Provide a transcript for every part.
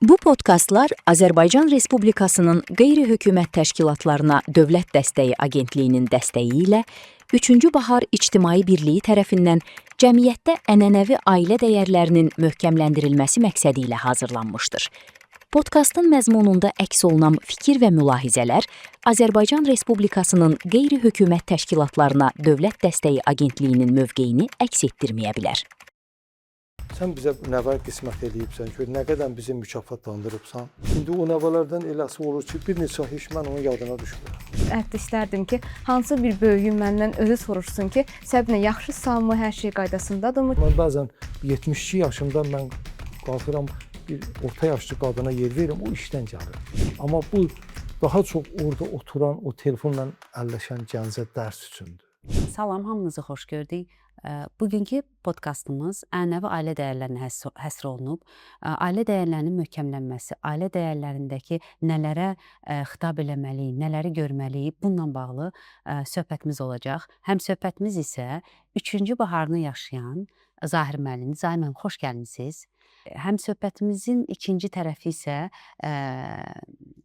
Bu podkastlar Azərbaycan Respublikasının qeyri-hökumət təşkilatlarına Dövlət Dəstəyi Agentliyinin dəstəyi ilə 3-cü Bahar İctimai Birliyi tərəfindən cəmiyyətdə ənənəvi ailə dəyərlərinin möhkəmləndirilməsi məqsədi ilə hazırlanmışdır. Podkastın məzmununda əks olunan fikir və mülahizələr Azərbaycan Respublikasının qeyri-hökumət təşkilatlarına Dövlət Dəstəyi Agentliyinin mövqeyini əks etdirməyə bilər. Sən bizə nəvə qismət eləyibsən, gör nə qədər bizi mükafatlandırıbsan. İndi o nəvələrdən eləsi olur ki, bir neçə heç mən onun yadına düşmürəm. Hətta istərdim ki, hansı bir böyüyün məndən özü soruşsun ki, Səbinə yaxşısanmı, hər şey qaydasındadırmı? Mən bəzən 72 yaşımda mən qalxıram bir orta yaşlı qadına yer verirəm, o işdən gəlir. Amma bu daha çox orada oturan, o telefonla əlləşən gəncə dərs üçündür. Salam, hamınızı xoş gördük. Bugünkü podkastımız ənənəvi ailə dəyərlərinə həsr olunub. Ailə dəyərlərinin möhkəmlənməsi, ailə dəyərlərindəki nələrə xitab eləməliyik, nələri görməliyik, bununla bağlı söhbətimiz olacaq. Həm söhbətimiz isə 3-cü baharını yaşayan Zahir müəllim. Zahir müəllim, xoş gəlmisiniz. Həm söhbətimizin ikinci tərəfi isə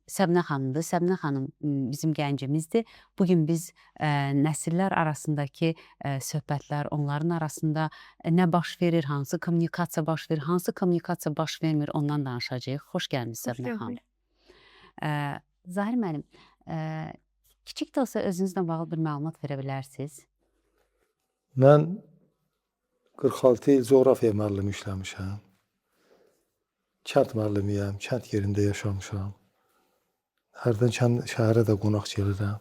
Səbinə xanımdır. Səbinə xanım bizim gəncimizdir. Bu gün biz nəsillər arasındakı söhbətlər, onların arasında nə baş verir, hansı kommunikasiya baş verir, hansı kommunikasiya baş vermir, ondan danışacağıq. Xoş gəlmisiniz Xoş Səbinə xanım. gördük. Zahir müəllim, kiçik də olsa özünüzlə bağlı bir məlumat verə bilərsiniz? Mən 46 il coğrafiya müəllimi işləmişəm. Kənd müəllimiyəm, kənd yerində yaşamışam. Hərdən kənd, şəhərə də qonaq gəlirəm.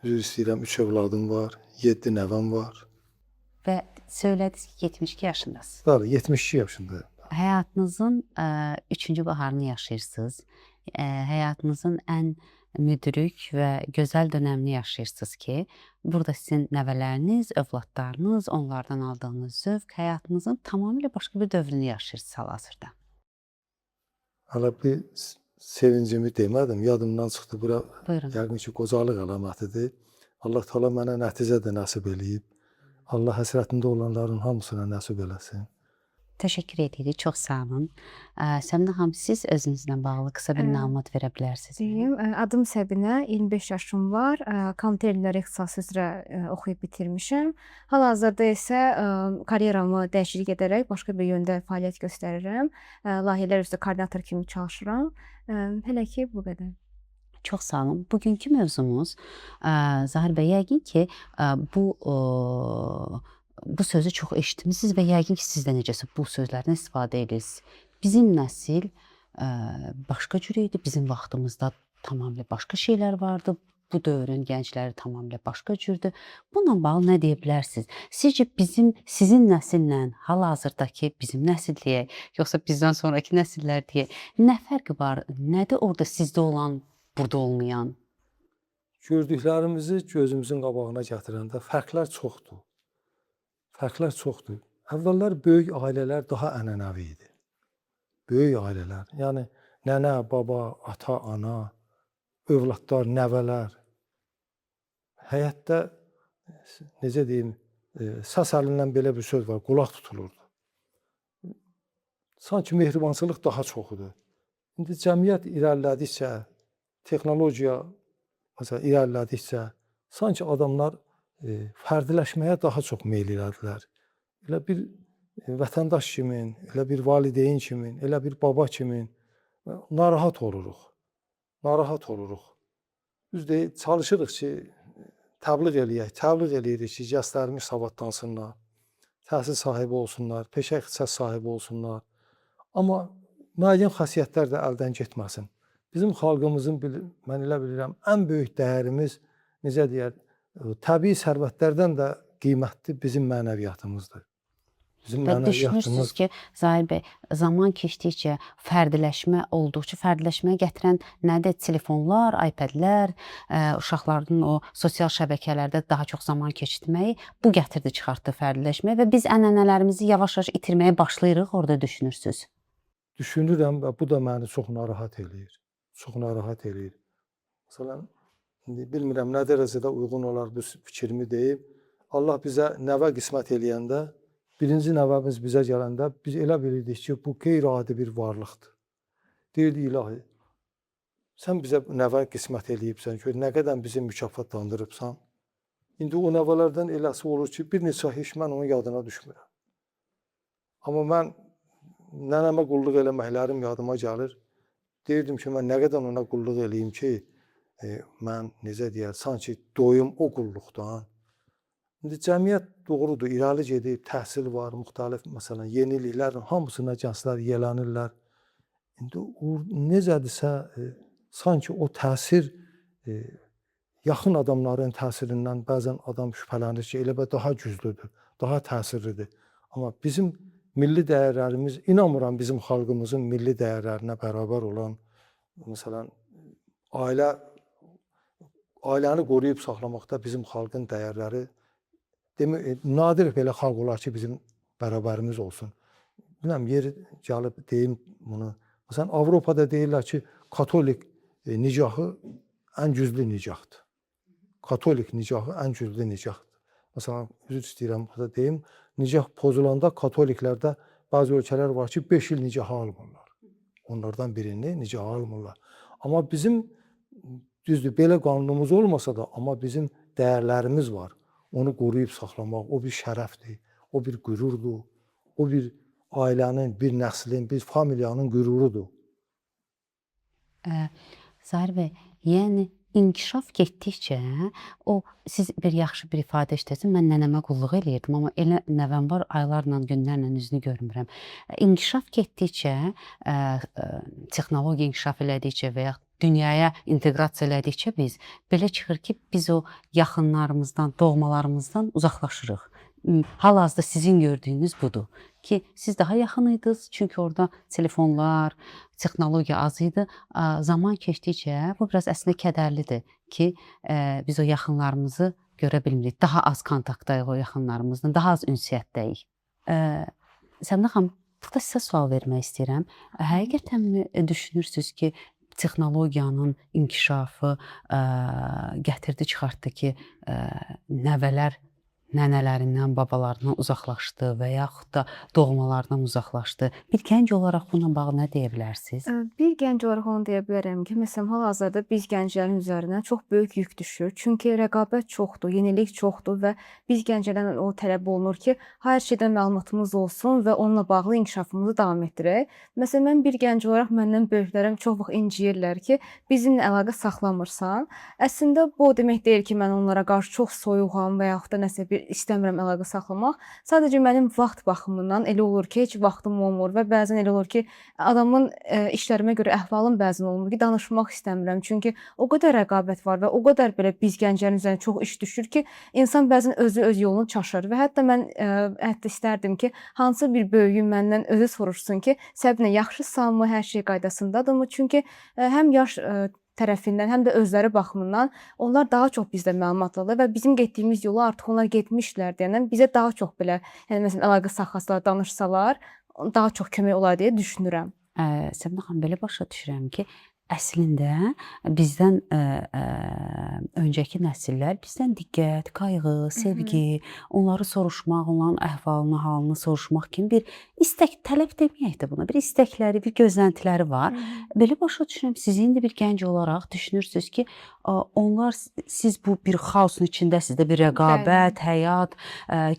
Üzr istəyirəm, 3 övladım var, 7 nəvəm var. Və söylədiniz ki, 72 yaşındasınız. Bəli, 72 yaşındayım. Həyatınızın üçüncü baharını yaşayırsınız. Həyatınızın ən müdrik və gözəl dönəmini yaşayırsınız ki, burada sizin nəvələriniz, övladlarınız, onlardan aldığınız zövq həyatınızın tamamilə başqa bir dövrünü yaşayırsınız hal-hazırda. Hələ bir sevincimi demədim, yadımdan çıxdı bura. Buyurun. Yəqin ki, qocalıq əlamətidir. Allah Taala mənə nəticə də nəsib eləyib. Allah həsrətində olanların hamısına nəsib eləsin. Təşəkkür edirik, çox sağ olun. Səbinə xanım, siz özünüzlə bağlı qısa bir məlumat verə bilərsiniz? Deyim, adım Səbinə, 25 yaşım var. Kompüter elmləri ixtisası üzrə oxuyub bitirmişəm. Hal-hazırda isə karyeramı dəyişiklik edərək başqa bir yöndə fəaliyyət göstərirəm. Layihələr üzrə koordinator kimi çalışıram. Hələ ki bu qədər. Çox sağ olun. Bugünkü mövzumuz Zahir bəy, yəqin ki, bu sözü çox eşitmisiniz və yəqin ki, siz də necəsə bu sözlərdən istifadə edirsiniz. Bizim nəsil başqa cür idi. Bizim vaxtımızda tamamilə başqa şeylər vardı. Bu dövrün gəncləri tamamilə başqa cürdür. Bununla bağlı nə deyə bilərsiniz? Sizcə bizim sizin nəsillə hal-hazırdakı bizim nəsil deyək, yoxsa bizdən sonrakı nəsillər deyək, nə fərqi var? Nədir orada sizdə olan, burada olmayan? Gördüklərimizi gözümüzün qabağına gətirəndə fərqlər çoxdur. Fərqlər çoxdur. Əvvəllər böyük ailələr daha ənənəvi idi. Böyük ailələr, yəni nənə, baba, ata, ana, övladlar, nəvələr. Həyatda necə deyim, səs əlindən belə bir söz var, qulaq tutulurdu. Sanki mehribançılıq daha çox idi. İndi cəmiyyət irəlilədikcə, texnologiya məsələn irəlilədikcə, sanki adamlar fərdiləşməyə daha çox meyl elədilər. Elə bir vətəndaş kimi, elə bir valideyn kimi, elə bir baba kimi narahat oluruq. Narahat oluruq. Düzdür, çalışırıq ki, təbliğ eləyək, təbliğ eləyirik ki, gənclərimiz savadlansınlar, təhsil sahibi olsunlar, peşə ixtisas sahibi olsunlar. Amma müəyyən xasiyyətlər də əldən getməsin. Bizim xalqımızın, mən elə bilirəm, ən böyük dəyərimiz, necə deyər, təbii sərvətlərdən də qiymətli bizim mənəviyyatımızdır. Bizim Və mənəviyyatımız düşünürsünüz ki, Zahir bəy, zaman keçdikcə fərdiləşmə olduqca fərdiləşməyə gətirən nədir? Telefonlar, iPad-lər, uşaqların o sosial şəbəkələrdə daha çox zaman keçirtməyi bu gətirdi, çıxartdı fərdiləşməyi və biz ənənələrimizi yavaş-yavaş itirməyə başlayırıq, orada düşünürsüz. Düşünürəm və bu da məni çox narahat eləyir. Çox narahat eləyir. Məsələn, indi bilmirəm nə dərəcədə uyğun olar bu fikrimi deyim. Allah bizə nəvə qismət eləyəndə Birinci nəvəmiz bizə gələndə biz elə bilirdik ki, bu qeyri-adi bir varlıqdır. Deyirdik, ilahi, sən bizə nəvə qismət eləyibsən ki, nə qədər bizi mükafatlandırıbsan. İndi o nəvələrdən eləsi olur ki, bir neçə heç mən onun yadına düşmürəm. Amma mən nənəmə qulluq eləməklərim yadıma gəlir. Deyirdim ki, mən nə qədər ona qulluq eləyim ki, mən necə deyər, sanki doyum o qulluqdan. İndi cəmiyyət doğrudur, irəli gedib, təhsil var, müxtəlif məsələn yeniliklərin hamısına gənclər yelənirlər. İndi o necədirsə, sanki o təsir yaxın adamların təsirindən bəzən adam şübhələnir ki, elə bə daha güclüdür, daha təsirlidir. Amma bizim milli dəyərlərimiz, inanmıram bizim xalqımızın milli dəyərlərinə bərabər olan, məsələn, ailəni qoruyub saxlamaqda bizim xalqın dəyərləri demək, nadir belə xalq olar ki, bizim bərabərimiz olsun. Bilmirəm, yeri gəlib deyim bunu. Məsələn, Avropada deyirlər ki, katolik nikahı ən güclü nikahdır. Katolik nikahı ən güclü nikahdır. Məsələn, üzr istəyirəm burada deyim, nikah pozulanda katoliklərdə bəzi ölkələr var ki, 5 il nikaha almırlar. Onlardan birini nikaha almırlar. Amma bizim düzdür, belə qanunumuz olmasa da, amma bizim dəyərlərimiz var. Onu qoruyub saxlamaq, o bir şərəfdir, o bir qürurdur, o bir ailənin, bir nəslin, bir familiyanın qürurudur. Zahir bəy, yəni inkişaf getdikcə o siz bir yaxşı bir ifadə işlətdiniz. Mən nənəmə qulluq eləyirdim, amma elə nəvəm var, aylarla, günlərlə üzünü görmürəm. İnkişaf getdikcə, texnologiya inkişaf elədikcə və ya dünyaya inteqrasiya elədikcə biz belə çıxır ki, biz o yaxınlarımızdan, doğmalarımızdan uzaqlaşırıq. Hal-hazırda sizin gördüyünüz budur ki, siz daha yaxın idiniz, çünki orada telefonlar, texnologiya az idi. Zaman keçdikcə bu biraz əslində kədərlidir ki, biz o yaxınlarımızı görə bilmirik. Daha az kontaktdayıq o yaxınlarımızla, daha az ünsiyyətdəyik. Səbinə xanım, burada sizə sual vermək istəyirəm. Həqiqətənmi düşünürsünüz ki, texnologiyanın inkişafı gətirdi, çıxartdı ki, nəvələr nənələrindən, babalarından uzaqlaşdı və yaxud da doğmalarından uzaqlaşdı? Bir gənc olaraq bununla bağlı nə deyə bilərsiniz? Bir gənc olaraq onu deyə bilərəm ki, məsələn, hal-hazırda biz gənclərin üzərinə çox böyük yük düşür. Çünki rəqabət çoxdur, yenilik çoxdur və biz gənclərdən o tələb olunur ki, hər şeydən məlumatımız olsun və onunla bağlı inkişafımızı davam etdirək. Məsələn, mən bir gənc olaraq məndən böyüklərim çox vaxt inciyirlər ki, bizimlə əlaqə saxlamırsan. Əslində bu o demək deyil ki, mən onlara qarşı çox soyuğam və yaxud da nəsə bir istəmirəm əlaqə saxlamaq. Sadəcə mənim vaxt baxımından elə olur ki, heç vaxtım olmur və bəzən elə olur ki, adamın işlərimə görə əhvalım bəzən olmur ki, danışmaq istəmirəm. Çünki o qədər rəqabət var və o qədər belə biz gənclərin üzərinə çox iş düşür ki, insan bəzən özü öz yolunu çaşır və hətta mən hətta istərdim ki, hansı bir böyüyüm məndən özü soruşsun ki, Səbinə yaxşısanmı, hər şey qaydasındadırmı? Çünki həm yaş tərəfindən, həm də özləri baxımından onlar daha çox bizdən məlumatlıdır və bizim getdiyimiz yolu artıq onlar getmişlər deyəndən bizə daha çox belə, yəni məsələn əlaqə saxlasalar, danışsalar, daha çox kömək olar deyə düşünürəm. Səbinə xanım, belə başa düşürəm ki, əslində bizdən öncəki nəsillər bizdən diqqət, qayğı, sevgi, onları soruşmaq, onların əhvalını, halını soruşmaq kimi bir istək, tələb deməyək də buna, bir istəkləri, bir gözləntiləri var. Belə başa düşürəm, siz indi bir gənc olaraq düşünürsünüz ki, onlar siz bu bir xaosun içindəsiniz də, bir rəqabət, həyat,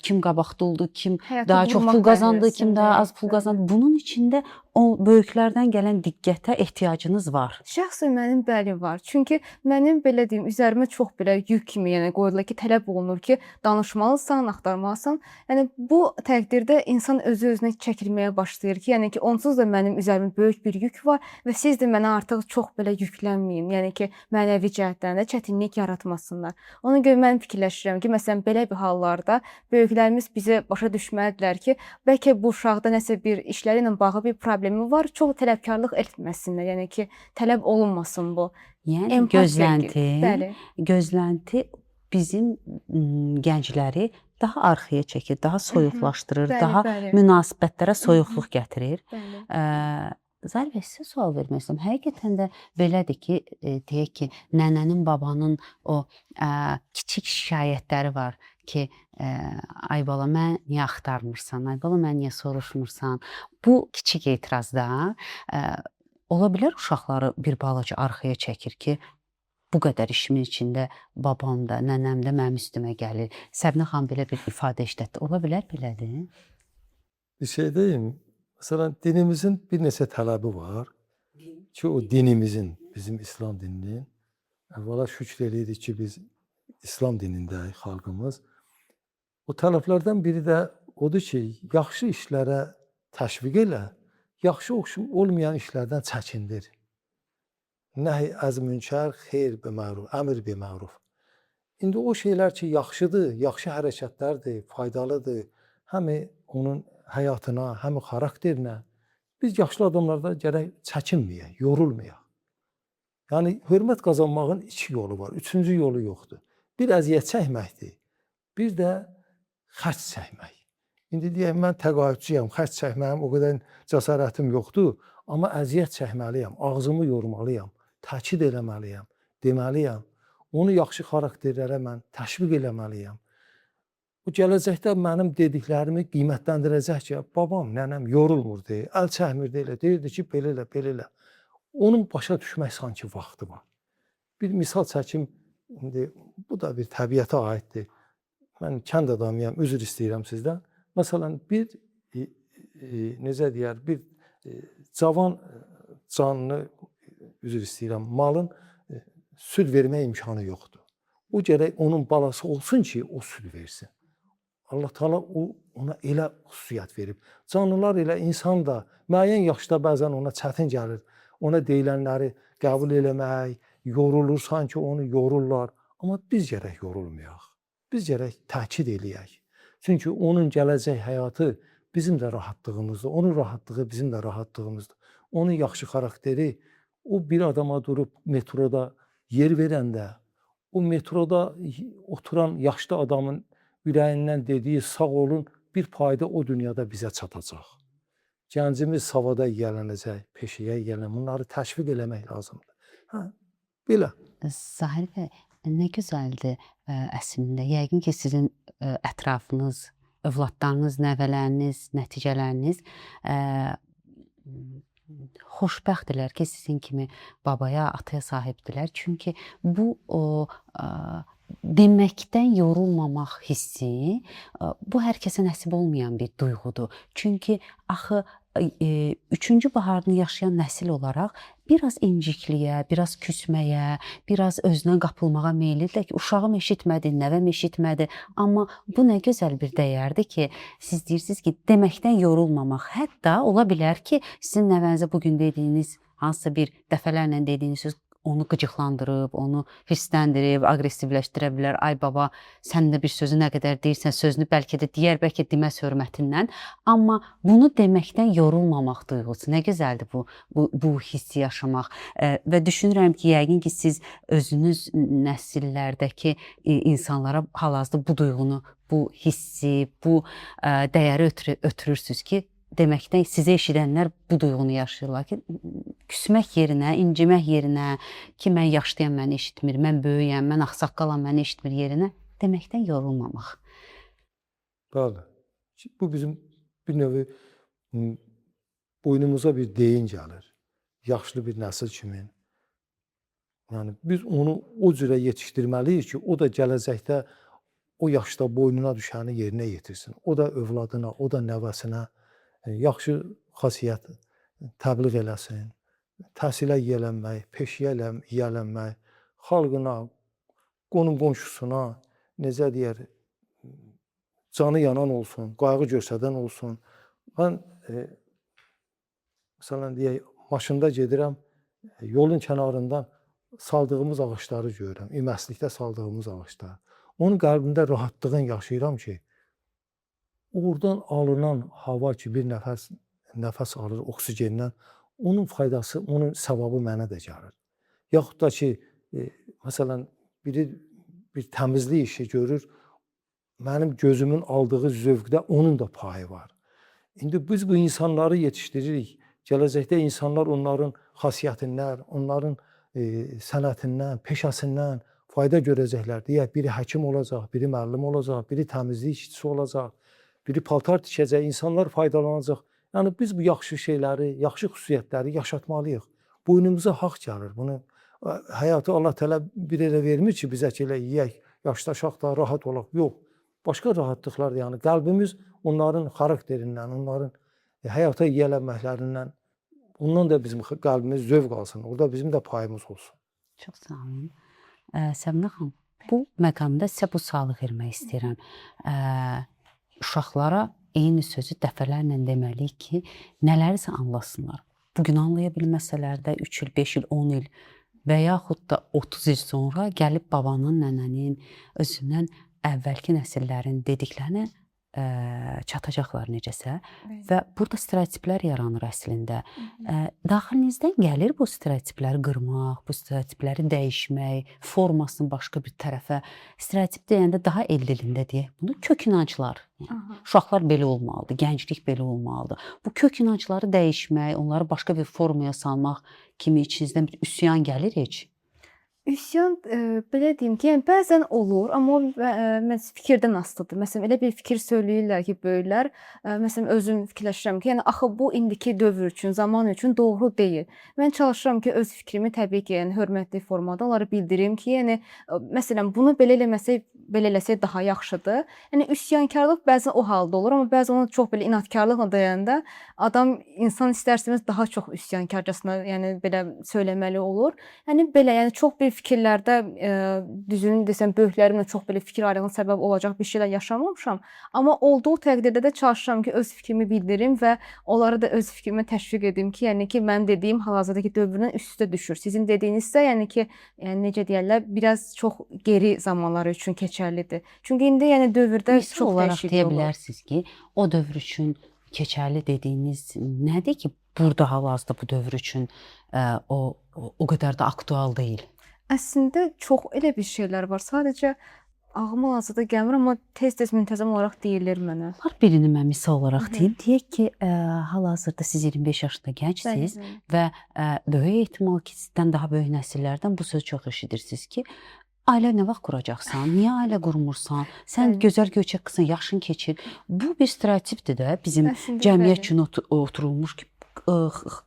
kim qabaqda oldu, kim Həyatı daha çox qurmaq pul qazandı, kim daha az pul mərhələsində. qazandı. Bunun içində o böyüklərdən gələn diqqətə ehtiyacınız var. Şəxsən mənim bəli var. Çünki mənim belə deyim, üzərimə çox belə yük kimi, yəni qoyulur ki, tələb olunur ki, danışmalısan, axtarmalısan. Yəni bu təqdirdə insan özü özünə çəkilməyə başlayır ki, yəni ki, onsuz da mənim üzərimə böyük bir yük var və siz də mənə artıq çox belə yüklənməyin. Yəni ki, mənəvi cəhətdən də çətinlik yaratmasınlar. Ona görə mən fikirləşirəm ki, məsələn, belə bir hallarda böyüklərimiz bizə başa düşməlidirlər ki, bəlkə bu uşaqda nəsə bir işləri ilə bağlı bir problemi var, çox tələbkarlıq etməsinlər. Yəni ki, tələb olunmasın bu. Yəni Empatiya gözlənti, bəli. Gözlənti bizim gəncləri daha arxaya çəkir, daha soyuqlaşdırır, daha münasibətlərə soyuqluq gətirir. Zahir bəy, sizə sual vermək istəyirəm. Həqiqətən də belədir ki, deyək ki, nənənin, babanın o kiçik şikayətləri var. ki, ay bala mən niyə axtarmırsan, ay bala mən niyə soruşmursan? Bu kiçik etirazda ola bilər uşaqları bir balaca arxaya çəkir ki, bu qədər işimin içində babam da, nənəm də mənim üstümə gəlir. Səbinə xanım belə bir ifadə işlətdi. Ola bilər belədir? Bir şey deyim. Məsələn, dinimizin bir neçə tələbi var ki, o dinimizin, bizim İslam dininin, əvvəla şükr eləyirik ki, biz İslam dinindəyik, xalqımız. O tələblərdən biri də odur ki, yaxşı işlərə təşviq elə, yaxşı olmayan işlərdən çəkindir. Nəhy əz münkər, xeyr bi məruf, əmr bi məruf. İndi o şeylər ki, yaxşıdır, yaxşı hərəkətlərdir, faydalıdır, həm onun həyatına, həm xarakterinə, biz yaşlı adamlarda gərək çəkinməyək, yorulmayaq. Yəni hörmət qazanmağın iki yolu var, üçüncü yolu yoxdur. Bir əziyyət çəkməkdir, bir də xərc çəkmək. İndi deyək mən təqaüdçüyəm, xərc çəkməyim o qədər cəsarətim yoxdur, amma əziyyət çəkməliyəm, ağzımı yormalıyam, təkid eləməliyəm, deməliyəm. Onu yaxşı xarakterlərə mən təşviq eləməliyəm. Bu gələcəkdə mənim dediklərimi qiymətləndirəcək ki, babam, nənəm yorulmurdu, əl çəkmirdi elə, deyirdi ki, belə elə, belə elə. Onun başa düşmək sanki vaxtı var. Bir misal çəkim, indi bu da bir təbiətə aiddir. Mən kənd adamıyam, üzr istəyirəm sizdən. Məsələn, bir necə deyər, bir cavan canlı, üzr istəyirəm, malın süd vermək imkanı yoxdur. O gərək onun balası olsun ki, o süd versin. Allah Teala ona elə xüsusiyyət verib. Canlılar elə insan da müəyyən yaşda bəzən ona çətin gəlir. Ona deyilənləri qəbul eləmək, yorulur, sanki onu yorurlar. Amma biz gərək yorulmayaq. Biz gərək təkid eləyək. Çünki onun gələcək həyatı bizim də rahatlığımızdır. Onun rahatlığı bizim də rahatlığımızdır. Onun yaxşı xarakteri, o bir adama durub metroda yer verəndə, o metroda oturan yaşlı adamın ürəyindən dediyi sağ olun bir fayda o dünyada bizə çatacaq. Gəncimiz savada yiyələnəcək, peşəyə yiyələnəcək. Bunları təşviq eləmək lazımdır. Hə, belə. Zahir bəy, nə gözəldir əslində. Yəqin ki, sizin ətrafınız, övladlarınız, nəvələriniz, nəticələriniz xoşbəxtdirlər ki, sizin kimi babaya, ataya sahibdirlər. Çünki bu o deməkdən yorulmamaq hissi, bu hər kəsə nəsib olmayan bir duyğudur. Çünki axı üçüncü baharını yaşayan nəsil olaraq biraz incikliyə, biraz küsməyə, biraz özünə qapılmağa meyillidirlər ki, uşağım eşitmədi, nəvəm eşitmədi. Amma bu nə gözəl bir dəyərdir ki, siz deyirsiniz ki, deməkdən yorulmamaq. Hətta ola bilər ki, sizin nəvənizə bu gün dediyiniz hansısa bir dəfələrlə dediyiniz söz onu qıcıqlandırıb, onu hirsləndirib, aqressivləşdirə bilər. Ay baba, sən də bir sözü nə qədər deyirsən, sözünü bəlkə də deyər, bəlkə deməz hörmətindən. Amma bunu deməkdən yorulmamaq duyğusu nə gözəldir bu hissi yaşamaq. Və düşünürəm ki, yəqin ki, siz özünüz nəsillərdəki insanlara hal-hazırda bu duyğunu, bu hissi, bu dəyəri ötürürsüz ki, deməkdən sizə eşidənlər bu duyğunu yaşayırlar ki, küsmək yerinə, incimək yerinə ki, mən yaşlıyam, məni eşitmir, mən böyüyəm, mən ağsaqqalam, məni eşitmir yerinə deməkdən yorulmamaq. Bəli. Bu bizim bir növ boynumuza bir deyin gəlir. Yaşlı bir nəsil kimi. Yəni biz onu o cürə yetişdirməliyik ki, o da gələcəkdə o yaşda boynuna düşəni yerinə yetirsin. O da övladına, o da nəvəsinə yaxşı xasiyyət təbliğ eləsin. Təhsilə yiyələnmək, peşəyə yiyələnmək, xalqına, qonum-qonşusuna, necə deyər, canı yanan olsun, qayğı göstərən olsun. Mən məsələn deyək, maşında gedirəm, yolun kənarından saldığımız ağacları görürəm, iməslikdə saldığımız ağaclar. Onun qəlbində rahatlığın yaşayıram ki, oradan alınan hava ki, bir nəfəs alır oksigendən, onun faydası, onun savabı mənə də gəlir. Yaxud da ki, məsələn, biri bir təmizlik işi görür, mənim gözümün aldığı zövqdə onun da payı var. İndi biz bu insanları yetişdiririk. Gələcəkdə insanlar onların xasiyyətindən, onların sənətindən, peşəsindən fayda görəcəklər. Deyək, biri həkim olacaq, biri müəllim olacaq, biri təmizlik işçisi olacaq, biri paltar tikəcək, insanlar faydalanacaq. Yəni biz bu yaxşı şeyləri, yaxşı xüsusiyyətləri yaşatmalıyıq. Boynumuza haqq gəlir. Bunu həyatı Allah Təala bir elə vermir ki, bizə ki elə yeyək, yaşdaşaq da rahat olaq. Yox. Başqa rahatlıqlar, yəni qəlbimiz onların xarakterindən, onların həyata yiyələnməklərindən, ondan da bizim qəlbimiz zövq alsın. Orada bizim də payımız olsun. Çox sağ olun. Səbinə xanım, bu məqamda sizə bu sualı vermək istəyirəm. Uşaqlara eyni sözü dəfələrlə deməliyik ki, nələrisə anlasınlar. Bu gün anlaya bilməsələr də 3 il, 5 il, 10 il və yaxud da 30 il sonra gəlib babanın, nənənin, özündən əvvəlki nəsillərin dediklərini çatacaqlar necəsə və burada stereotiplər yaranır əslində. Daxilinizdən gəlir bu stereotipləri qırmaq, bu stereotipləri dəyişmək, formasını başqa bir tərəfə. Stereotip deyəndə daha el dilində deyək bunu, kök inanclar. Yəni, uşaqlar belə olmalıdır, gənclik belə olmalıdır. Bu kök inancları dəyişmək, onları başqa bir formaya salmaq kimi içinizdən bir üsyan gəlir heç? Üsyan, belə deyim ki, yəni bəzən olur, amma o məs fikirdən asılıdır. Məsələn, elə bir fikir söyləyirlər ki, böyüklər, məsələn, özüm fikirləşirəm ki, yəni axı bu indiki dövr üçün, zaman üçün doğru deyil. Mən çalışıram ki, öz fikrimi təbii ki, yəni hörmətli formada onlara bildirim ki, yəni məsələn, bunu belə eləməsək, belə eləsək daha yaxşıdır. Yəni üsyankarlıq bəzən o halda olur, amma bəzən onu çox belə inadkarlıqla deyəndə adam, insan istər-istəməz daha çox üsyankarcasına, yəni belə söyləməli olur. Yəni belə, yəni çox bir fikirlərdə, düzünü desəm, böyüklərimlə çox belə fikir ayrılığına səbəb olacaq bir şeylər yaşamamışam. Amma olduğu təqdirdə də çalışıram ki, öz fikrimi bildirim və onları da öz fikrimə təşviq edim ki, yəni ki, mənim dediyim hal-hazırdakı dövrlə üst-üstə düşür. Sizin dediyiniz isə, yəni ki, yəni necə deyərlər, biraz çox geri zamanlar üçün keçərlidir. Çünki indi yəni dövrdə Misal çox olaraq dəyişiklik deyə olur. bilərsiniz ki, o dövr üçün keçərli dediyiniz nədir ki, burada hal-hazırda bu dövr üçün o qədər də aktual deyil? Əslində çox elə bir şeylər var. Sadəcə ağlıma hal-hazırda gəlmir, amma tez-tez müntəzəm olaraq deyilir mənə. Var, birini mən misal olaraq deyim. Deyək ki, hal-hazırda siz 25 yaşında gəncsiniz və böyük ehtimal ki, sizdən daha böyük nəsillərdən bu sözü çox eşidirsiniz ki, ailə nə vaxt quracaqsan? Niyə ailə qurmursan? Sən gözəl göyçək qızsan, yaşın keçir. Bu bir stereotipdir də bizim Əslində cəmiyyət bəli. üçün oturulmuş ki,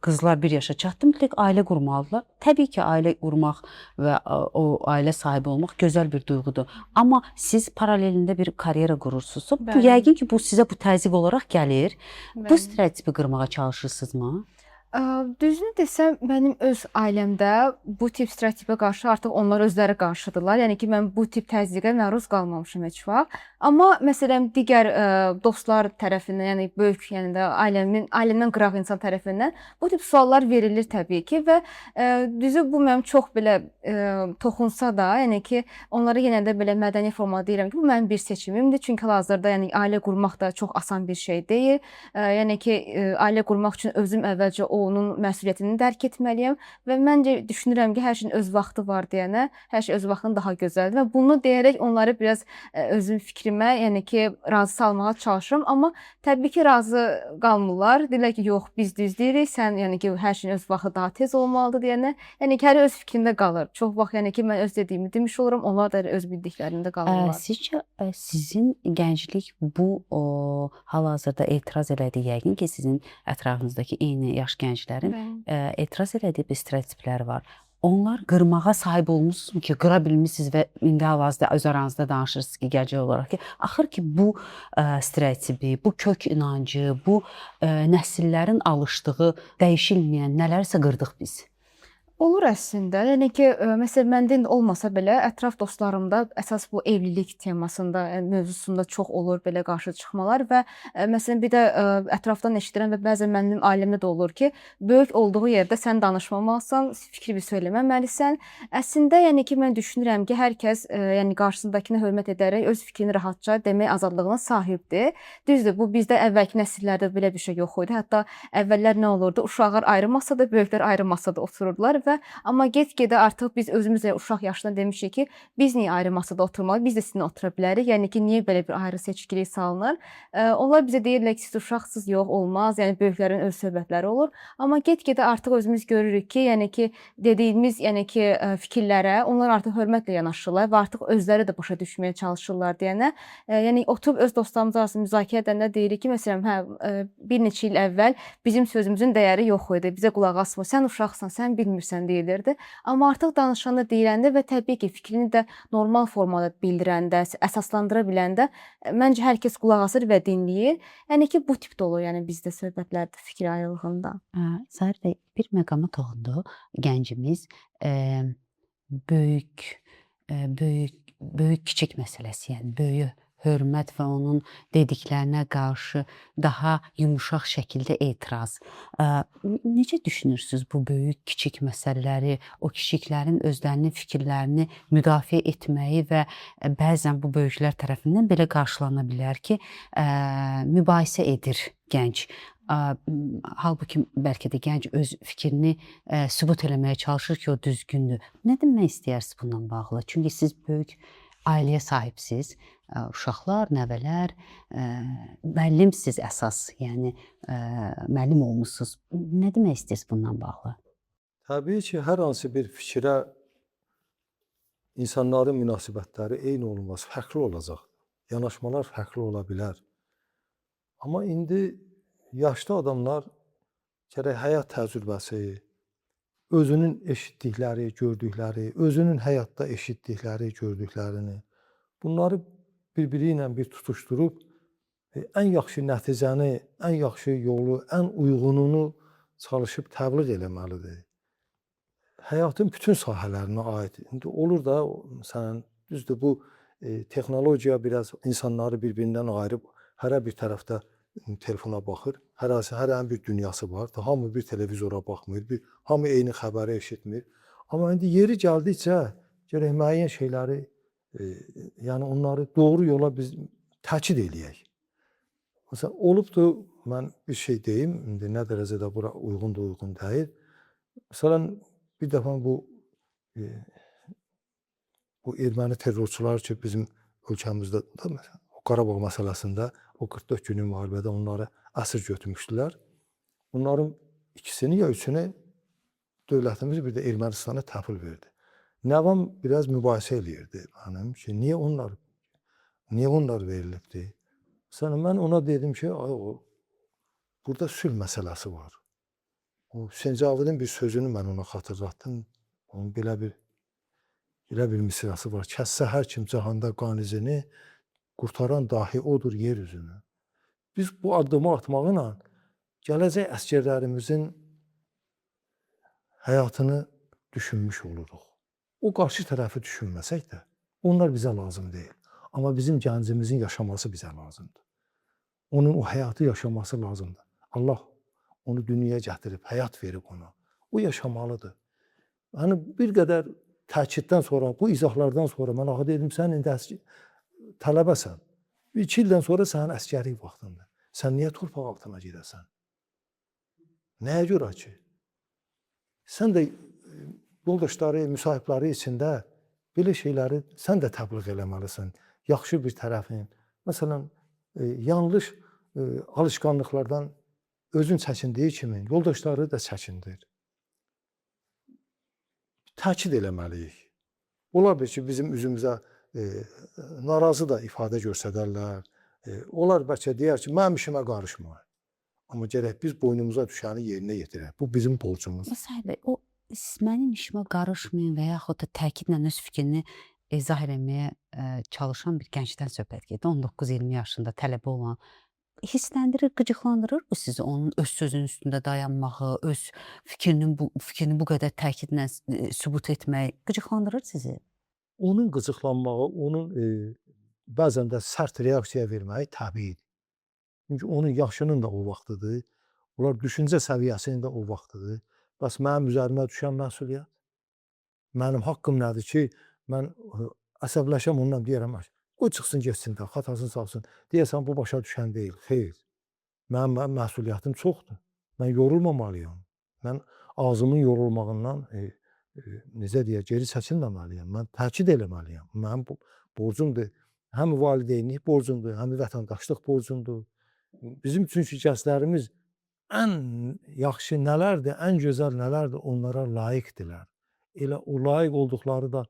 qızlar bir yaşa çatdı, mütləq ailə qurmalıdırlar. Təbii ki, ailə qurmaq və o ailə sahibi olmaq gözəl bir duyğudur. Amma siz paralelində bir karyera qurursunuzsa, bu yəqin ki, bu sizə bu təzyiq olaraq gəlir. Bu stereotipi qırmağa çalışırsınızmı? Düzünü desəm, mənim öz ailəmdə bu tip stereotipə qarşı artıq onlar özləri qarşıdırlar. Yəni ki, mən bu tip təzyiqə məruz qalmamışam heç vaxt. Amma məsələn, digər dostlar tərəfindən, yəni böyük, yəni də ailəmdən qıraq insan tərəfindən bu tip suallar verilir təbii ki və düzü bu mənim çox belə toxunsa da, yəni ki, onlara yenə də belə mədəni formada deyirəm ki, bu mənim bir seçimimdir. Çünki hal-hazırda yəni ailə qurmaq da çox asan bir şey deyil. Yəni ki, ailə qurmaq üçün özüm əvvəlcə onun məsuliyyətini dərk etməliyəm və məncə düşünürəm ki, hər şeyin öz vaxtı var deyənə, hər şey öz vaxtında daha gözəldir və bunu deyərək onları biraz özüm fikrimə, yəni ki, razı salmağa çalışıram, amma təbii ki, razı qalmırlar. Deyirlər ki, yox, biz düz deyirik, sən yəni ki, hər şeyin öz vaxtı daha tez olmalıdır deyənə, yəni ki, hər öz fikrində qalır. Çox vaxt yəni ki, mən öz dediyimi demiş oluram, onlar da öz bildiklərində qalırlar. Sizcə sizin gənclik bu hal-hazırda etiraz elədiyi, yəqin ki, sizin ətrafınızdakı eyni yaş gənclərin etiraz elədiyi bir stereotiplər var. Onlar qırmağa sahib olmusunuz ki, qıra bilmisiniz və indi hal-hazırda öz aranızda danışırsınız ki, gələcək olaraq ki, axır ki bu stereotipi, bu kök inancı, bu nəsillərin alışdığı dəyişilməyən nələrsə qırdıq biz. Olur əslində. Yəni ki, məsələn, məndə indi olmasa belə ətraf dostlarımda əsas bu evlilik temasında, mövzusunda çox olur belə qarşı çıxmalar və məsələn, bir də ətrafdan eşidirəm və bəzən mənim ailəmdə də olur ki, böyük olduğu yerdə sən danışmamalısan, fikrini söyləməməlisən. Əslində, yəni ki, mən düşünürəm ki, hər kəs yəni qarşısındakını hörmət edərək öz fikrini rahatca demək azadlığına sahibdir. Düzdür, bu bizdə əvvəlki nəsillərdə belə bir şey yox idi. Hətta əvvəllər nə olurdu? Uşaqlar ayrı masada, böyüklər ayrı masada otururdular və və amma get-gedə artıq biz özümüz də uşaq yaşında demişik ki, biz niyə ayrı masada oturmalıyıq? Biz də sizinlə otura bilərik. Yəni ki, niyə belə bir ayrı seçkilik salınır? Onlar bizə deyirlər ki, siz uşaqsınız, yox, olmaz. Yəni böyüklərin öz söhbətləri olur. Amma get-gedə artıq özümüz görürük ki, yəni ki, dediyimiz, yəni ki, fikirlərə onlar artıq hörmətlə yanaşırlar və artıq özləri də başa düşməyə çalışırlar deyənə. Yəni oturub öz dostlarımız arasında müzakirə edəndə deyirik ki, məsələn, hə, bir neçə il əvvəl bizim sözümüzün dəyəri yox idi. Bizə qulaq asmır. Sən uşaqsan, sən bilmirsən deyilirdi. Amma artıq danışanda, deyiləndə və təbii ki, fikrini də normal formada bildirəndə, əsaslandıra biləndə məncə hər kəs qulaq asır və dinləyir. Yəni ki, bu tipdə olur, yəni bizdə söhbətlərdə fikir ayrılığında. Sahir bəy, bir məqama toxundu gəncimiz. Böyük, böyük, böyük kiçik məsələsi, yəni böyüyə hörmət və onun dediklərinə qarşı daha yumşaq şəkildə etiraz. Necə düşünürsüz bu böyük kiçik məsələləri, o kiçiklərin özlərinin fikirlərini müdafiə etməyi və bəzən bu böyüklər tərəfindən belə qarşılana bilər ki, mübahisə edir gənc. Halbuki bəlkə də gənc öz fikrini sübut eləməyə çalışır ki, o düzgündür. Nə demək istəyərsiniz bununla bağlı? Çünki siz böyük ailəyə sahibsiz, uşaqlar, nəvələr, müəllimsiz əsas, yəni müəllim olmusunuz. Nə demək istəyirsiniz bununla bağlı? Təbii ki, hər hansı bir fikrə insanların münasibətləri eyni olmaz, fərqli olacaq. Yanaşmalar fərqli ola bilər. Amma indi yaşlı adamlar gərək həyat təcrübəsi, özünün eşitdikləri, gördükləri, özünün həyatda eşitdikləri, gördüklərini, bunları bir-biri ilə bir tutuşdurub ən yaxşı nəticəni, ən yaxşı yolu, ən uyğununu çalışıb təbliğ eləməlidir. Həyatın bütün sahələrinə aid. İndi olur da, məsələn, düzdür, bu texnologiya biraz insanları bir-birindən ayırıb, hərə bir tərəfdə telefona baxır. Hərənin bir dünyası var. Hamı bir televizora baxmır, hamı eyni xəbəri eşitmir. Amma indi yeri gəldikcə gərək müəyyən şeyləri, yəni onları doğru yola biz təkid eləyək. Məsələn, olubdur, mən bir şey deyim, indi nə dərəcədə bura uyğundur, uyğun deyil. Məsələn, bir dəfə bu erməni terrorçular ki, bizim ölkəmizdə də, məsələn, o Qarabağ məsələsində o 44 günlük müharibədə onları əsir götürmüşdülər. Bunların ikisini ya üçünü dövlətimiz bir də Ermənistana təhvil verdi. Nəvam biraz mübahisə eləyirdi mənim ki, niyə onlar verilibdi? Məsələn, mən ona dedim ki, burada sülh məsələsi var. O Hüseyn Cavidin bir sözünü mən ona xatırlatdım. Onun belə bir misrası var. Kəssə hər kim cahanda qan izini, qurtaran dahi odur yer üzünü. Biz bu addımı atmaqla gələcək əsgərlərimizin həyatını düşünmüş oluruq. O qarşı tərəfi düşünməsək də, onlar bizə lazım deyil. Amma bizim gəncimizin yaşaması bizə lazımdır. Onun o həyatı yaşaması lazımdır. Allah onu dünyaya gətirib, həyat verib ona. O yaşamalıdır. Yəni bir qədər təkiddən sonra, bu izahlardan sonra mən axı dedim, sən indi tələbəsən. 2 ildən sonra sənin əsgərlik vaxtındır. Sən niyə torpaq altına gedəsən? Nəyə görə ki? Sən də yoldaşları, müsahibləri içində belə şeyləri sən də təbliğ eləməlisən. Yaxşı bir tərəfin. Məsələn, yanlış alışqanlıqlardan özün çəkindiyi kimi yoldaşları da çəkindir. Təkid eləməliyik. Ola bilər ki, bizim üzümüzə narazı da ifadə göstərərlər. Onlar bəlkə deyər ki, mənim işimə qarışma. Amma gərək biz boynumuza düşəni yerinə yetirək. Bu bizim borcumuz. Sahir bəy, o mənim işimə qarışmayın və yaxud da təkidlə öz fikrini izah eləməyə çalışan bir gəncdən söhbət gedir. 19-20 yaşında tələbə olan hissləndirir, qıcıqlandırır bu sizi onun öz sözünün üstündə dayanmağı, öz fikrinin bu fikrini bu qədər təkidlə sübut etməyi qıcıqlandırır sizi? Onun qıcıqlanmağı, onun bəzən də sərt reaksiya verməyi təbiidir. Çünki onun yaşının da o vaxtıdır. Onlar düşüncə səviyyəsinin də o vaxtıdır. Bəs mənim üzərimə düşən məsuliyyət? Mənim haqqım nədir ki, mən əsəbləşəm ondan deyərəm, qoy çıxsın getsin də, xatasını salsın. Deyəsən bu başa düşən deyil. Xeyr. Mənim məsuliyyətim çoxdur. Mən yorulmamalıyam. Mən ağzımın yorulmağından necə deyək, geri çəkilməməliyəm. Mən təkid eləməliyəm. Mənim bu borcumdur. Həm valideynlik borcumdur, həm vətəndaşlıq borcumdur. Bizim çünki gənclərimiz ən yaxşı nələrdir, ən gözəl nələrdir, onlara layiqdirlər. Elə o layiq olduqları da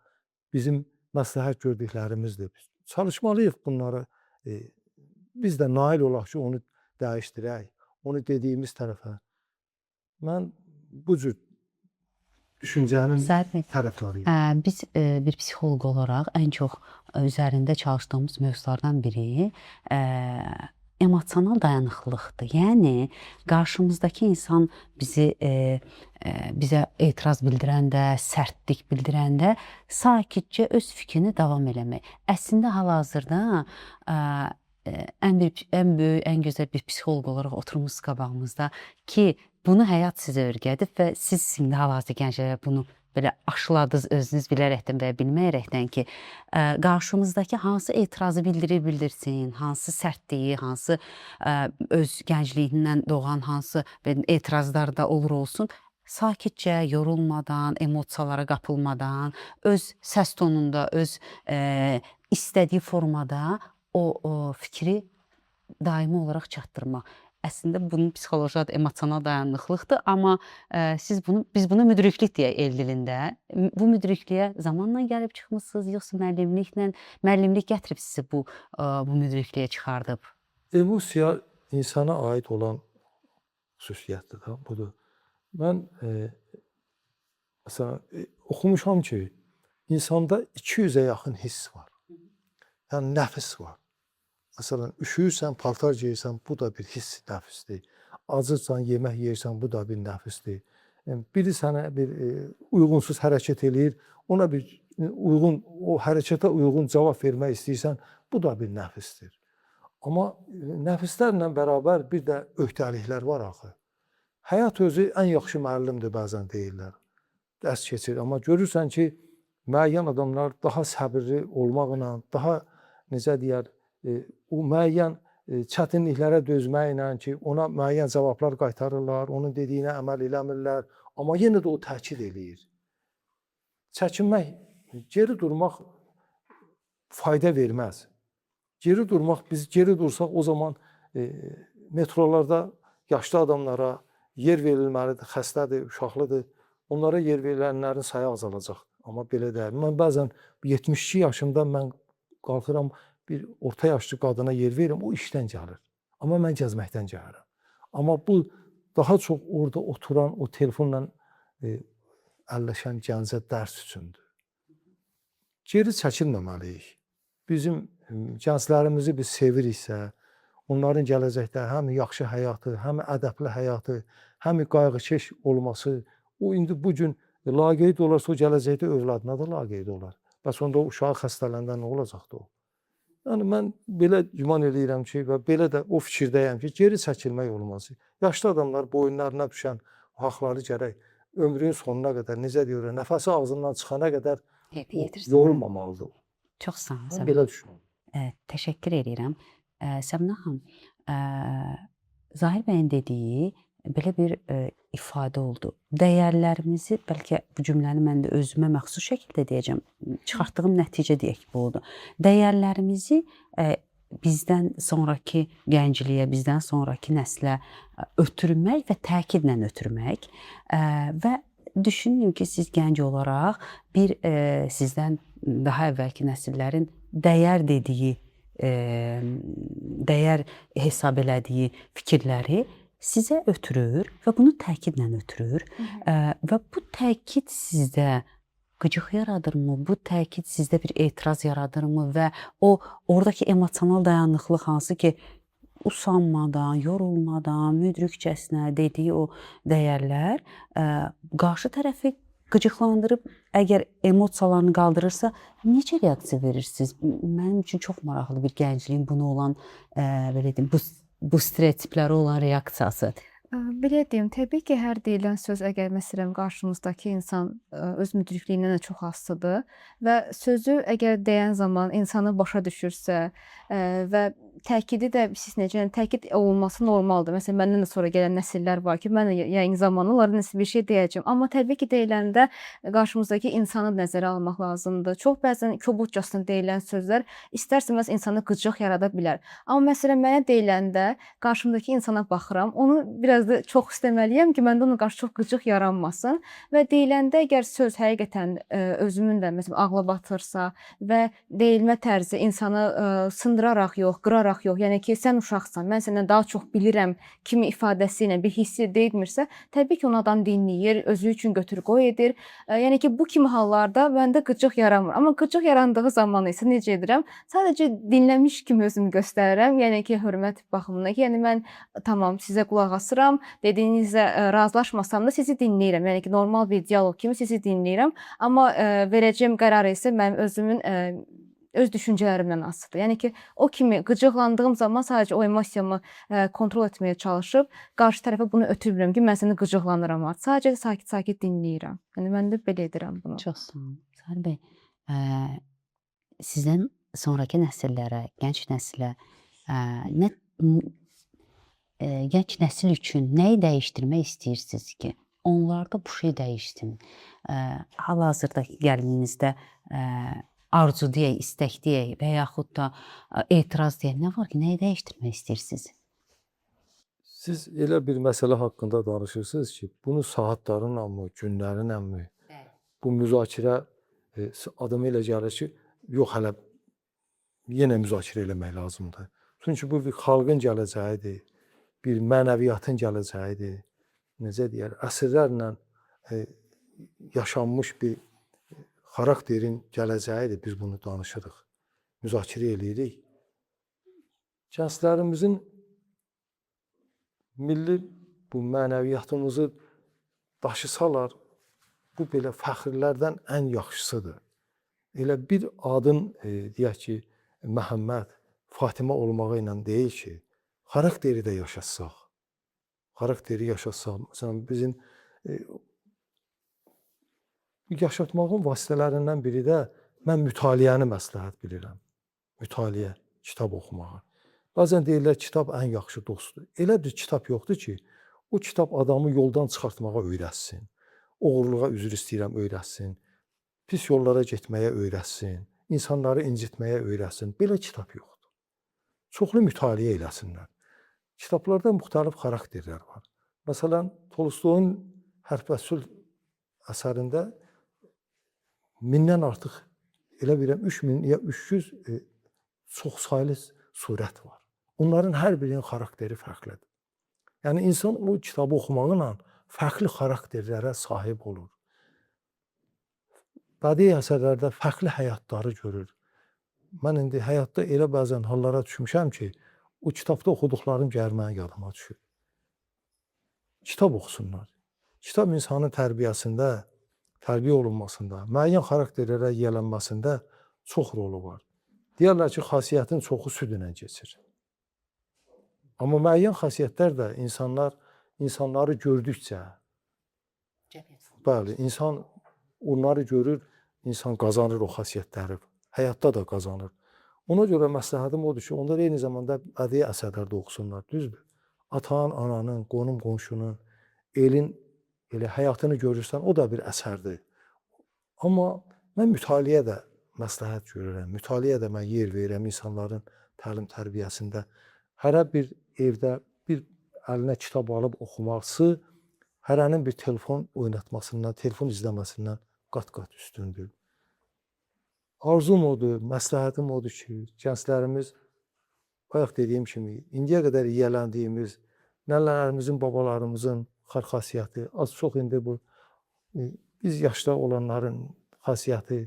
bizim məsləhət gördüklərimizdir. Çalışmalıyıq bunları. Biz də nail olaq ki, onu dəyişdirək, onu dediyimiz tərəfə. Mən bu cür düşüncənin tərəfdarıyam. Biz bir psixoloq olaraq ən çox üzərində çalışdığımız mövzulardan biri emosional dayanıqlıqdır. Yəni qarşımızdakı insan bizi bizə etiraz bildirəndə, sərtlik bildirəndə sakitcə öz fikrini davam eləmək. Əslində hal-hazırda ən böyük, ən gözəl bir psixoloq olaraq oturmusunuz qabağımızda ki, bunu həyat sizə öyrədib və siz indi hal-hazırda gənclərə bunu belə aşıladınız özünüz bilərəkdən və ya bilməyərəkdən ki, qarşımızdakı hansı etirazı bildirir bildirsin, hansı sərtliyi, hansı öz gəncliyindən doğan hansı etirazlar da olur olsun, sakitcə, yorulmadan, emosiyalara qapılmadan, öz səs tonunda, öz istədiyi formada o fikri daimi olaraq çatdırmaq. Əslində bunun psixoloji adı emosional dayanıqlıqdır, amma siz bunu biz bunu müdriklik deyək el dilində. Bu müdrikliyə zamanla gəlib çıxmısınız, yoxsa müəllimlik gətirib sizi bu müdrikliyə çıxardıb? Emosiya insana aid olan xüsusiyyətdir da, budur. Mən məsələn oxumuşam ki, insanda 200-ə yaxın hiss var. Yəni nəfis var. Məsələn, üşüyürsən, paltar geyirsən, bu da bir hiss, nəfisdir. Acırsan, yemək yeyirsən, bu da bir nəfisdir. Yəni, biri sənə bir uyğunsuz hərəkət eləyir, ona bir uyğun, o hərəkətə uyğun cavab vermək istəyirsən, bu da bir nəfisdir. Amma nəfislərlə bərabər bir də öhdəliklər var axı. Həyat özü ən yaxşı müəllimdir bəzən deyirlər. Dərs keçir, amma görürsən ki, müəyyən adamlar daha səbirli olmaqla, daha necə deyər, o müəyyən çətinliklərə dözməklə ki, ona müəyyən cavablar qaytarırlar, onun dediyinə əməl eləmirlər, amma yenə də o təkid eləyir. Çəkinmək, geri durmaq fayda verməz. Geri durmaq, biz geri dursaq o zaman metrolarda yaşlı adamlara yer verilməlidir, xəstədir, uşaqlıdır. Onlara yer verilənlərin sayı azalacaq. Amma belə deyil. Mən bəzən 72 yaşımda mən qalxıram bir orta yaşlı qadına yer verirəm, o işdən gəlir. Amma mən gəzməkdən gəlirəm. Amma bu daha çox orada oturan, o telefonla əlləşən gəncə dərs üçündür. Geri çəkilməməliyik. Bizim gənclərimizi biz seviriksə, onların gələcəkdə həm yaxşı həyatı, həm ədəbli həyatı, həm qayğıkeş olması, o indi bu gün laqeyd olarsa, o gələcəkdə övladına da laqeyd olar. Bəs onda o uşağı xəstələndə nə olacaqdı o? Yəni mən belə güman eləyirəm ki, və belə də o fikirdəyəm ki, geri çəkilmək olmaz. Yaşlı adamlar boyunlarına düşən haqları gərək ömrünün sonuna qədər, necə deyirlər, nəfəsi ağzından çıxana qədər yorulmamalıdır. Çox sağ olun. Mən belə düşünürəm. Təşəkkür edirəm. Səbinə xanım, Zahir bəyin dediyi belə bir ifadə oldu. Dəyərlərimizi, bəlkə bu cümləni mən də özümə məxsus şəkildə deyəcəm, çıxartdığım nəticə deyək bu oldu. Dəyərlərimizi bizdən sonrakı gəncliyə, bizdən sonrakı nəslə ötürmək və təkidlə ötürmək və düşünün ki, siz gənc olaraq bir sizdən daha əvvəlki nəsillərin dəyər dediyi, dəyər hesab elədiyi fikirləri sizə ötürür və bunu təkidlə ötürür. Və bu təkid sizdə qıcıq yaradırmı? Bu təkid sizdə bir etiraz yaradırmı və o oradakı emosional dayanıqlıq hansı ki usanmadan, yorulmadan, müdrikcəsinə dediyi o dəyərlər qarşı tərəfi qıcıqlandırıb, əgər emosiyalarını qaldırırsa, necə reaksiya verirsiniz? Mənim üçün çox maraqlı bir gəncliyin buna olan, belə deyim, bu stereotiplərə olan reaksiyası. Belə deyim, təbii ki, hər deyilən söz əgər məsələn qarşımızdakı insan öz müdrikliyindən də çox asılıdır və sözü əgər deyən zaman insanı başa düşürsə və Təkidi də siz necə, yəni təkid olunması normaldır. Məsələn, məndən də sonra gələn nəsillər var ki, mən də yəqin zamanı onlara nəsə bir şey deyəcəm. Amma təbii ki, deyiləndə qarşımızdakı insanı nəzərə almaq lazımdır. Çox bəzən kobudcasına deyilən sözlər istər-istəməz insana qıcıq yarada bilər. Amma məsələn, mənə deyiləndə qarşımdakı insana baxıram, onu biraz da çox istəməliyəm ki, məndə ona qarşı çox qıcıq yaranmasın və deyiləndə əgər söz həqiqətən özümün də məsələn ağla batırsa və deyilmə tərzi insanı sındıraraq yox, qıraraq yox, yəni ki, sən uşaqsan, mən səndən daha çox bilirəm kimi ifadəsi ilə bir hissi deyilmirsə, təbii ki, onu adam dinləyir, özü üçün götür-qoy edir. Yəni ki, bu kimi hallarda məndə qıcıq yaranmır. Amma qıcıq yarandığı zaman isə necə edirəm? Sadəcə dinləmiş kimi özümü göstərirəm. Yəni ki, hörmət baxımından ki, yəni mən tamam sizə qulaq asıram, dediyinizə razılaşmasam da sizi dinləyirəm. Yəni ki, normal bir dialoq kimi sizi dinləyirəm. Amma verəcəyim qərar isə mənim özümün öz düşüncələrimdən asılıdır. Yəni ki, o kimi qıcıqlandığım zaman sadəcə o emosiyamı kontrol etməyə çalışıb qarşı tərəfə bunu ötürmürəm ki, mən səni qıcıqlanıram artıq. Sadəcə sakit-sakit dinləyirəm. Yəni mən də belə edirəm bunu. Çox sağ olun. Sahil bəy, sizdən sonrakı nəsillərə, gənc nəslə gənc nəsil üçün nəyi dəyişdirmək istəyirsiniz ki, onlarda bu şey dəyişsin? Hal-hazırda gəlinizdə arzu deyək, istək deyək və yaxud da etiraz deyək, nə var ki, nəyi dəyişdirmək istəyirsiniz? Siz elə bir məsələ haqqında danışırsınız ki, bunu saatlarınla mı, günlərinlə mi, bu müzakirə adama elə gəlir ki, yox hələ yenə müzakirə eləmək lazımdır. Çünki bu bir xalqın gələcəyidir, bir mənəviyyatın gələcəyidir. Necə deyər, əsrlərlə yaşanmış bir xarakterin gələcəyidir. Biz bunu danışırıq, müzakirə eləyirik. Gənclərimizin milli bu mənəviyyatımızı daşısalar, bu belə fəxrlərdən ən yaxşısıdır. Elə bir adın, deyək ki, Məhəmməd, Fatimə olmağı ilə deyil ki, xarakteri də yaşatsaq. Xarakteri yaşatsaq, məsələn, bizim yaşatmağın vasitələrindən biri də mən mütaliəni məsləhət bilirəm. Mütaliə, kitab oxumağı. Bəzən deyirlər, kitab ən yaxşı dostdur. Elə bir kitab yoxdur ki, o kitab adamı yoldan çıxartmağa öyrətsin. Oğurluğa, üzr istəyirəm, öyrətsin. Pis yollara getməyə öyrətsin. İnsanları incitməyə öyrətsin. Belə kitab yoxdur. Çoxlu mütaliə eləsinlər. Kitablarda müxtəlif xarakterlər var. Məsələn, Tolstoyun Hərb və Sülh əsərində 1000-dən artıq, elə bilirəm, 3000 ya 300 çoxsaylı surət var. Onların hər birinin xarakteri fərqlidir. Yəni insan o kitabı oxumaqla fərqli xarakterlərə sahib olur. Bədii əsərlərdə fərqli həyatları görür. Mən indi həyatda elə bəzən hallara düşmüşəm ki, o kitabda oxuduqlarım gəlir mənim yadıma düşür. Kitab oxusunlar. Kitab insanın tərbiyəsində, tərbiyə olunmasında, müəyyən xarakterlərə yiyələnməsində çox rolu var. Deyərlər ki, xasiyyətin çoxu süd ilə keçir. Amma müəyyən xasiyyətlər də insanları gördükcə, bəli, insan onları görür, insan qazanır o xasiyyətləri. Həyatda da qazanır. Ona görə məsləhətim odur ki, onlar eyni zamanda bədii əsərlər də oxusunlar, düzdür? Atanın, ananın, qonum, qonşunun, elin elə həyatını görürsən, o da bir əsərdir. Amma mən mütaliə də məsləhət görürəm. Mütaliə də mən yer verirəm insanların təlim tərbiyəsində. Hərə bir evdə bir əlinə kitab alıb oxuması, hərənin bir telefon oynatmasından, telefon izləməsindən qat-qat üstündür. Arzum odur, məsləhətim odur ki, gənclərimiz bayaq dediyim kimi, indiyə qədər yiyələndiyimiz nənələrimizin, babalarımızın xasiyyəti, az-çox indi bu biz yaşda olanların xasiyyəti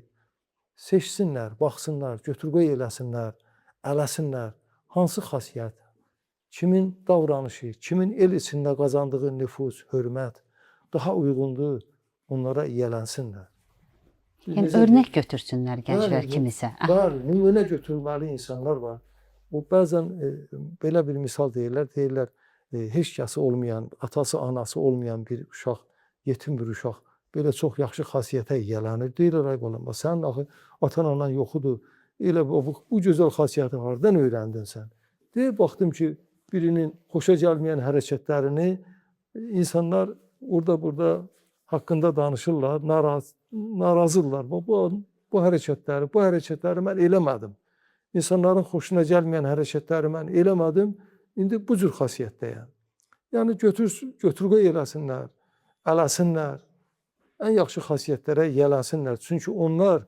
seçsinlər, baxsınlar, götür-qoy eləsinlər, ələsinlər. Hansı xasiyyət, kimin davranışı, kimin el içində qazandığı nüfuz, hörmət daha uyğundur, onlara yiyələnsinlər. Yəni örnək götürsünlər gənclər kimisə. Bəli, nümunə götürməli insanlar var. O bəzən belə bir misal deyirlər, heç kəsi olmayan, atası, anası olmayan bir uşaq, yetim bir uşaq belə çox yaxşı xasiyyətə yiyələnir. Deyirlər, ay balam, sənin axı atan anan yoxudur. Elə bu gözəl xasiyyəti hardan öyrəndin sən? Deyib baxdım ki, birinin xoşa gəlməyən hərəkətlərini insanlar orada burada haqqında danışırlar, narazıdırlar. Bu hərəkətləri mən eləmədim. İnsanların xoşuna gəlməyən hərəkətləri mən eləmədim. İndi bu cür xasiyyətdəyəm. Yəni götür-qoy eləsinlər, ələsinlər, ən yaxşı xasiyyətlərə yiyələnsinlər. Çünki onlar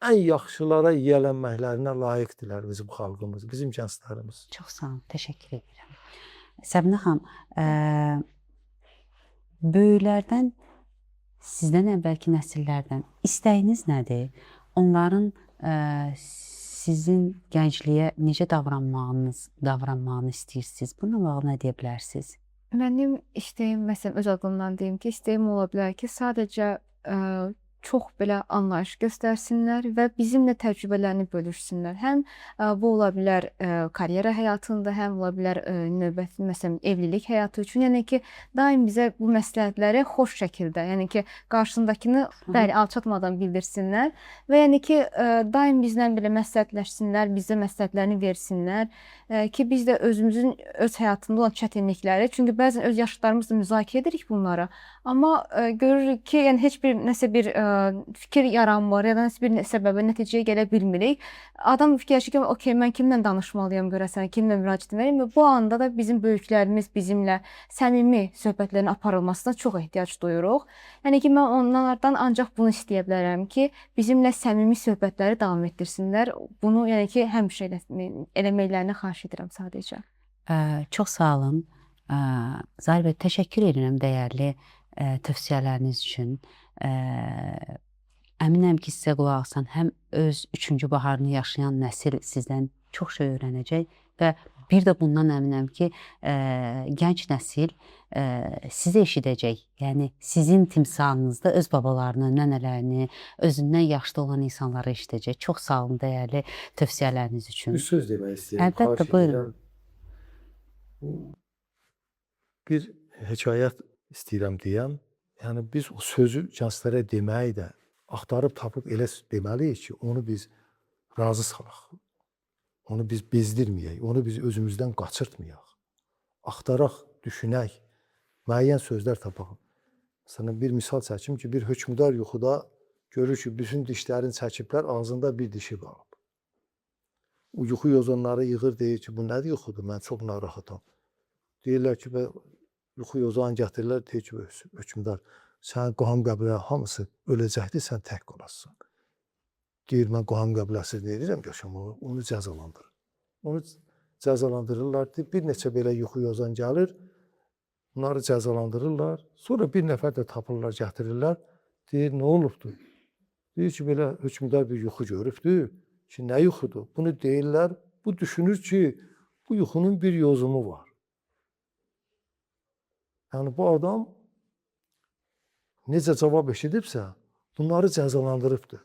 ən yaxşılara yiyələnməklərinə layiqdirlər bizim xalqımız, bizim gənclərimiz. Çox sağ olun, təşəkkür edirəm. Səbinə xanım, böyüklərdən, sizdən əvvəlki nəsillərdən istəyiniz nədir? Onların sizin gəncliyə necə davranmağını istəyirsiniz? Bununla bağlı nə deyə bilərsiniz? Mənim istəyim, məsələn, öz adımdan deyim ki, istəyim ola bilər ki, sadəcə çox belə anlayış göstərsinlər və bizimlə təcrübələrini bölüşsünlər. Həm bu ola bilər karyera həyatında, həm ola bilər növbəti, məsələn, evlilik həyatı üçün. Yəni ki, daim bizə bu məsləhətləri xoş şəkildə, yəni ki, qarşısındakını bəli alçatmadan bildirsinlər və yəni ki, daim bizlə belə məsləhətləşsinlər, bizə məsləhətlərini versinlər ki, biz də özümüzün öz həyatında olan çətinlikləri, çünki bəzən öz yaşıdlarımızla müzakirə edirik bunları, amma görürük ki, yəni heç bir nəsə bir fikir yaranmır ya da nəsə bir səbəbə nəticəyə gələ bilmirik. Adam fikirləşir ki, okey, mən kimlə danışmalıyam görəsən, kimlə müraciət etməliyəm və bu anda da bizim böyüklərimiz bizimlə səmimi söhbətlərin aparılmasına çox ehtiyac duyuruq. Yəni ki, mən onlardan ancaq bunu istəyə bilərəm ki, bizimlə səmimi söhbətləri davam etdirsinlər. Bunu yəni ki, həmişə eləməklərini xahiş edirəm sadəcə. Çox sağ olun. Zahir bəy, təşəkkür edirəm dəyərli tövsiyələriniz üçün. Əminəm ki, sizə qulaq asan həm öz üçüncü baharını yaşayan nəsil sizdən çox şey öyrənəcək və bir də bundan əminəm ki, gənc nəsil sizi eşidəcək. Yəni sizin timsalınızda öz babalarını, nənələrini, özündən yaşlı olan insanları eşidəcək. Çox sağ olun dəyərli tövsiyələriniz üçün. Bir söz demək istəyirəm. Əlbəttə, buyurun. Bir hekayət istəyirəm deyəm. Yəni biz o sözü gənclərə deməyi də axtarıb tapıb elə deməliyik ki, onu biz razı salaq. Onu biz bezdirməyək, onu biz özümüzdən qaçırtmayaq. Axtaraq, düşünək, müəyyən sözlər tapaq. Məsələn, bir misal çəkim ki, bir hökmdar yuxuda görür ki, bütün dişlərini çəkiblər, ağzında bir dişi qalıb. O yuxu yozanları yığır, deyir ki, bu nədir yuxudur, mən çox narahatam. Deyirlər ki, yuxu yozanı gətirirlər, deyir ki, hökmdar, sənin qohum qəbilə hamısı öləcəkdir, sən tək qalasan. Deyir, mən qohum qəbiləsi nə edirəm ki, onu cəzalandırır. Onu cəzalandırırlar, bir neçə belə yuxu yozan gəlir, bunları cəzalandırırlar. Sonra bir nəfər də tapırlar, gətirirlər. Deyir, nə olubdur? Deyir ki, belə hökmdar bir yuxu görübdür ki, nə yuxudur? Bunu deyirlər, bu düşünür ki, bu yuxunun bir yozumu var. Yəni bu adam necə cavab eşidibsə, bunları cəzalandırıbdır.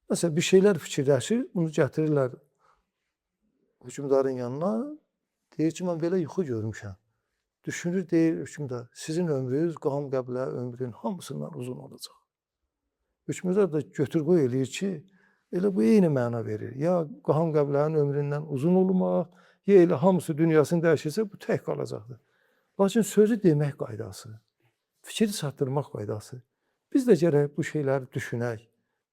Məsələn, bir şeylər fikirləşir, bunu gətirirlər hökmdarın yanına, deyir ki, mən belə yuxu görmüşəm. Düşünür, deyir hökmdar, sizin ömrünüz qohum qəbilə ömrünün hamısından uzun olacaq. Hökmdar da götür-qoy eləyir ki, elə bu eyni məna verir. Ya qohum qəbilənin ömründən uzun olmaq, ya elə hamısı dünyasını dəyişirsə, bu tək qalacaqdır. Lakin sözü demək qaydası, fikri çatdırmaq qaydası. Biz də gərək bu şeyləri düşünək.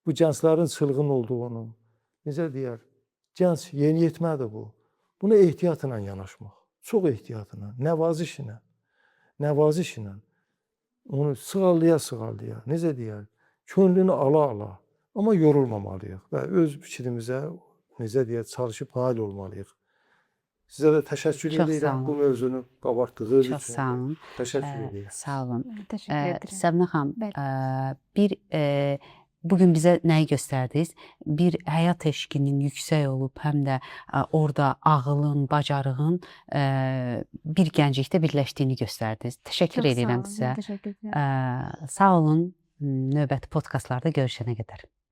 Bu gənclərin çılğın olduğunu, necə deyər, gənc yeniyetmədir bu. Buna ehtiyatla yanaşmaq, çox ehtiyatla, nəvazişlə, onu sığallaya-sığallaya, necə deyər, könlünü ala-ala, amma yorulmamalıyıq və öz fikrimizə, necə deyər, çalışıb nail olmalıyıq. Sizə də təşəkkür edirəm bu mövzunu qabartdığınız üçün. Çox sağ olun. Təşəkkür edirəm. Sağ olun. Təşəkkür edirəm. Səbinə xanım, bugün bizə nəyi göstərdiniz? Bir həyat eşqinin yüksək olub, həm də orada ağılın, bacarığın bir gənclikdə birləşdiyini göstərdiniz. Təşəkkür edirəm sizə. Təşəkkür edirəm. Sağ olun. Növbəti podkastlarda görüşənə qədər.